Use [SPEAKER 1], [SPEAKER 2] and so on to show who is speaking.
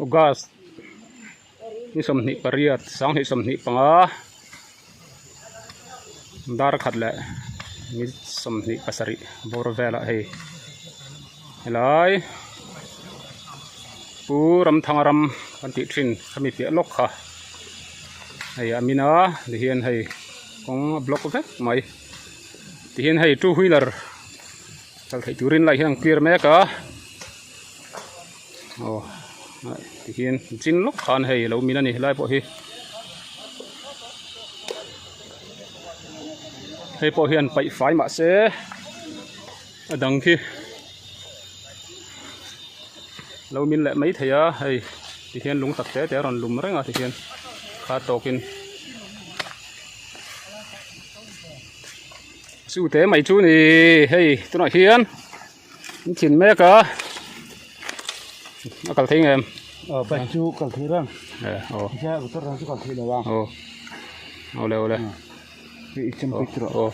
[SPEAKER 1] August ni 28 2025 dar khat leh ni 27 bawr velah hei helai Pu Ramthanga ram kan tih thin khami piah lawk kha hei a min a tihian hei kawng a block vek mai tihian hei two wheeler kal theih turin lai hian an clear mek a. Aw tihian chin lawk khan hei lo min a ni helai pawh hi hei pawh hian paih fai mah se a dang khi lo min leh mai thei a hei tihian lung tak te te a rawn lum reng a tihian kha tawkin chu te mai chu ni hei tunah hian. An thin mek a a kal thei ngem
[SPEAKER 2] aw bike chu kal thei reng
[SPEAKER 1] e aw
[SPEAKER 2] tikhian motor dang chu kal thei lo a
[SPEAKER 1] aw awle awle
[SPEAKER 2] i chem pui chu rawh
[SPEAKER 1] aw.